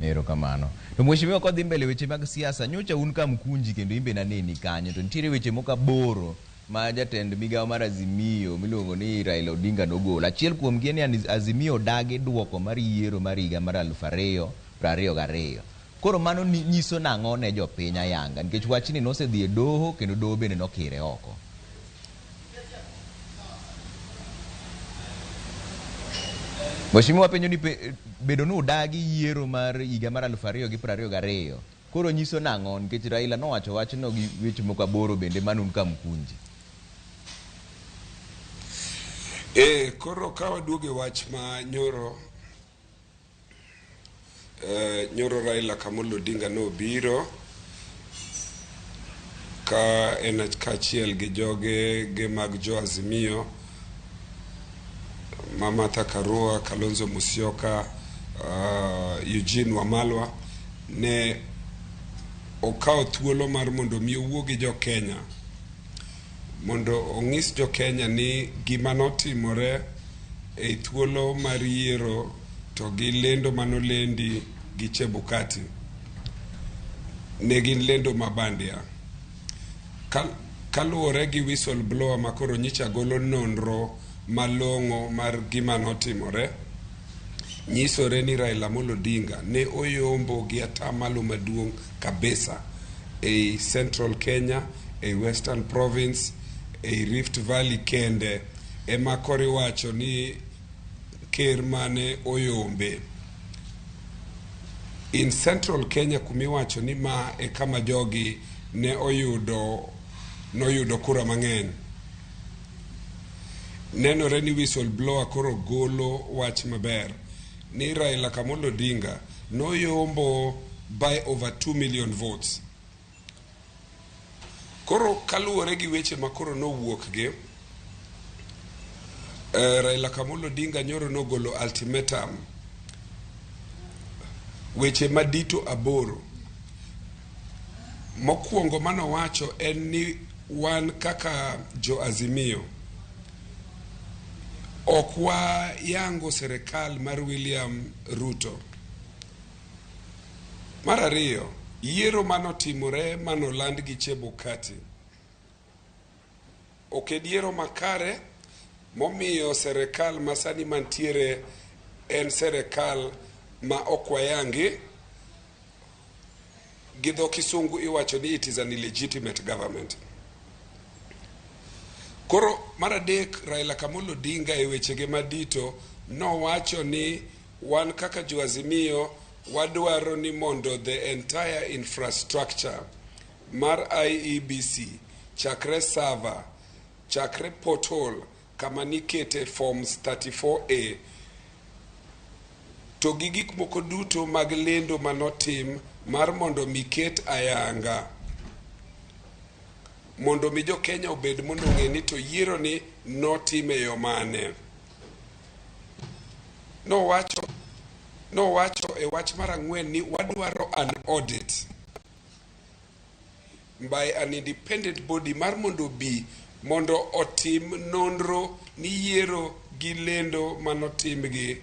Erokamano. To mheshimiwa kodhi mbele weche mag siasa, nyocha un ka Mkunji kendo imbe naneni kanyo to nitiere weche moko aboro ma jatend migawo mar Azimio miluongo ni Raila Odinga nogolo. Achiel kuomgi en ni Azimio odagi duoko mar yiero mar higa mar 2022. Koro mano nyiso nang'o ne jopiny ayanga nikech wachni nosedhi e doho kendo doho bende nokire oko. Mheshimiwa penjo ni bedo ni udagi yiero mar higa mar 2022 koro nyiso nang'o nikech Raila nowacho wachno gi weche moko aboro bende manun ka Mkunji. E, koro ka waduogo e wach ma nyoro Nyoro Raila Kamolo Odinga nobiro ka en kaachiel gi joge ge mag jo Azimio ma Martha Karua, Kalonzo Musyoka, Eugene Wamalwa ne okawo thuolo mar mondo mi owuo gi jo Kenya mondo ong'is jo Kenya ni gima notimore e thuolo mar yiero to gi lendo manolendi gi Chebukati ne gin lendo ma bandia. Kaluwore gi whistle blower ma koro nyicha golo nonro malong'o mar gima notimore, nyisore ni Raila Amolo Odinga ne oyombo gi atamalo maduong' kabisa ei Central Kenya, ei Western Province, ei Rift Valley kende ema koro iwacho ni ker mane oyombe. In Central Kenya kumiwacho ni ma e kama jogi ne oyudo noyudo kura mang'eny. Nenore ni whistle blower koro golo wach maber ni Raila Kamolo Odinga noyombo by over 2 million votes. Koro kaluwore gi weche ma koro nowuok gi, Raila Kamolo Odinga nyoro nogolo ultimatum weche madito aboro. Mokwongo manowacho en ni wan kaka jo Azimio ok wayango serikal mar William Ruto. Mar ariyo, yiero manotimore manoland gi Chebukati ok en yiero makare momiyo serikal masani mantiere en serikal ma ok wayangi. Gi dho kisungu iwacho ni it is an illegitimate government. Koro mar adek, Raila Kamolo Odinga e wechege madito nowacho ni wan kaka jo Azimio wadwaro ni mondo the entire infrastructure mar IEBC chakre server, chakre portal kama nikete forms 34A to gi gik moko duto mag lendo manotim mar mondo mi ket ayanga mondo mi jo Kenya obed mondo ong'e ni to yiero ni notim e yo mane. Nowacho e wach mar ang'wen ni wadwaro an audit by an independent body mar mondo bi mondo otim nonro ni yiero gi lendo manotim gi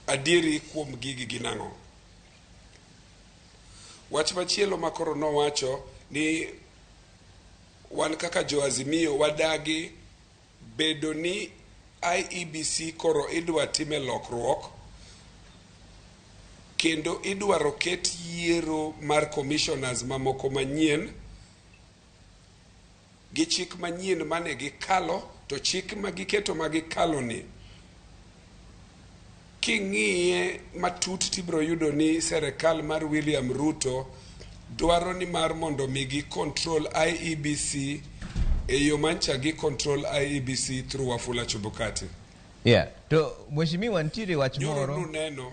adieri kuom gigi gin ang'o. Wach machielo ma koro nowacho ni wan kaka jo Azimio wadagi bedo ni IEBC koro idwa time lokruok kendo idwaro ket yiero mar commissioners mamoko manyien gi chik manyien mane gikalo, to chik ma giketo ma gikalo ni king'iye matut tibiro yudo ni serikal mar William Ruto dwaro ni mar mondo mi gi control IEBC e yo mancha gi control IEBC through Wafula Chebukati. Yeah. To mheshimiwa nitiere wach Nyoro moro nuneno.